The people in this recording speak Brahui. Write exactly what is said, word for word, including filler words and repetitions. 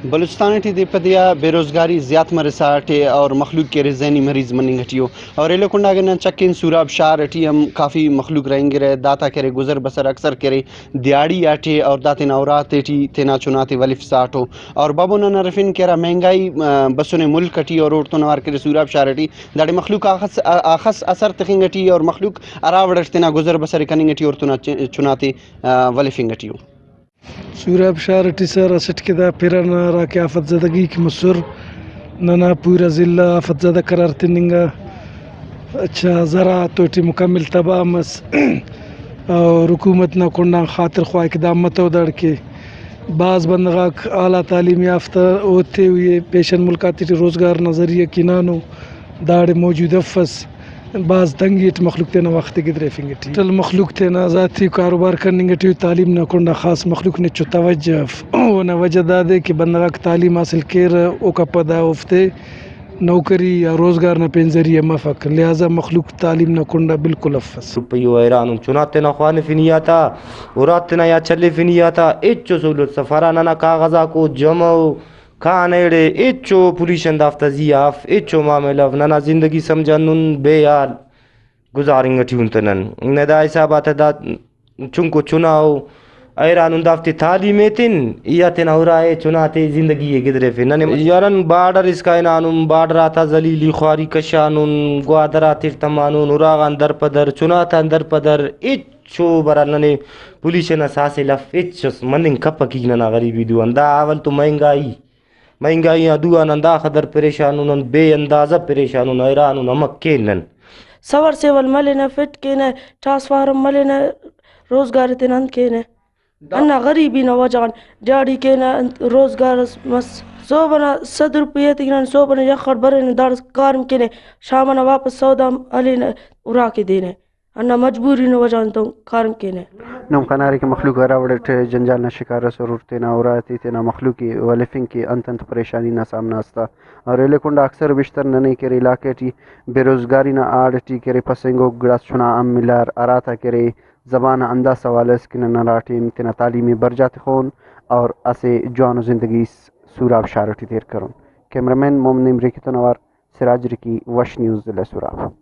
بلوچستان ٹی دے پہ دے آ بے روزگاری زیات مرسا اٹے اور مخلوق کہ ارے ذہنی مریض مننگ ٹی ءُ۔ اور ایلو کنڈ اگر نن چکین سوراب شار ٹی ہم کافی مخلوق رہینگرہ، داتا کہ ارے گزر بسر اکثر کہ ارے دیہاڑی آٹے اور دا تینا اراتے ٹی تینا چناتے ولفسا اٹو۔ اور بابو نن ارفن کہ ہرا مہنگائی، آ، بسنے ملک ٹی اور اوڑتون اوار کہ ارے سوراب شار ٹی داڑے مخلوق آخس، آخس اثر تخنگ ٹی اور مخلوق ہرا وڑ اٹ تینا گزر بسر کننگ ٹی اوڑتون چ-، چناتے، آ، ولفنگ ٹی ءُ۔ سوراب شار ٹی سر اسٹ کہ دا پرن ہرا کہ آفت زدگی کہ مسر، ننا پورا ضلع آفت زدہ قرار تننگا۔ اچھا، زراعت ٹی مکمل تباہ مس اور حکومت نا کنڈان خاطر خواہ کہ دا متو داڑکہ بھاز بندغاک اعلیٰ تعلیم یافتہ اوتے ہوئے پیشن ملک آتے ٹی روزگار نا ذریعہ کہ ہنانو۔ داڑے موجود افس، بھاز تنگی اٹ مخلوق تینا وخت ءِ گدریفنگ ٹی۔ ٹوٹل مخلوق تینا ذاتی کاروبار کننگ ٹی، تعلیم نا کنڈا خاص مخلوق نے ہچو توجہ اف۔ اونا وجہ دادے کہ بندغاک تعلیم حاصل کیرہ، اوکا پدا اوفتے نوکری یا روزگار نا پین ذریعہ مفک، لہذا مخلوق تعلیم نا کنڈا بالکل افس۔ پی او حیران ان، چنا تینا خوانفنی آتا، ارا تینا یات چلیفنی آتا، ہچو سہولت سفرا ننا کاغذاکو جمع ءُ۔ کان ایڑے ہچو پولیشن دافتا زی آ اف، ہچو معاملہ اف۔ ننا زندگی سمجھہ ہندن بے حال گزارنگ ٹی اُن تہ نن۔ نہ دا حساب آتا دا چنکو چنا ءُ، حیران اُن دافتے تعلیم ایتن یا تینا اُرا ءِ چنا تے زندگی ءِ گدریفے۔ ننے یارن بارڈر اسکا ہنانن، بارڈر آتا ذلیلی خواری کشانن، گوادر آتیٹ تمانن، اُرا غان درپدر، چنا تان درپدر، ہچو برا ننے پولیشن اس حاصل اف، ہچ اس مننگ کپک ای ننا غریبی دو آن۔ دا اول تو مہنگائی، مہنگائی آن دو آن ہنداخہ در پریشان اُن، بے اندازہ پریشان اُن، حیران اُن، امر کین نن۔ سور سیول ملینہ، فٹ کینہ، ٹرانسفارم ملینہ، روزگار تینا انت کینہ۔ دا ہندا غریبی نا وجہ غان دیہاڑی کینہ، انت روزگار اس مس۔ صوب ئنا صد روپیہ تینا صوب ئنا یخ اٹ برینہ، داڑے کاریم کینہ، شام ئنا واپس سودا ہلینہ، اُرا کہ دینہ۔ ہندا مجبوری نا وجہ غان تو کاریم کینہ۔ نم خنارے کہ مخلوق ہرا وڑ اٹ جنجال نا شکار ئسر اور تینا اُرا تے تینا مخلوق ءِ ولفنگ کہ انت انت پریشانی نا سامنا اس تا۔ اور ایلو کنڈ آ اکثر و بیشتر ننے کہ ارے علاقہ ٹی بے روزگاری نا آڑ ٹی کہ ارے پسنگوک گڑاس چنا ہم ملار، ہراتا کہ ارے زبان آ ہندا سوال اس کہ نن ہرا ٹائم تینا تعلیم ءِ برجا تخون اور اسہ جوانو زندگی اس سوراب شار ٹی تیر کرون۔ کیمرہ مین محمد نعیم رکی تون اوار سراج رکی، وش نیوز، ضلع سوراب۔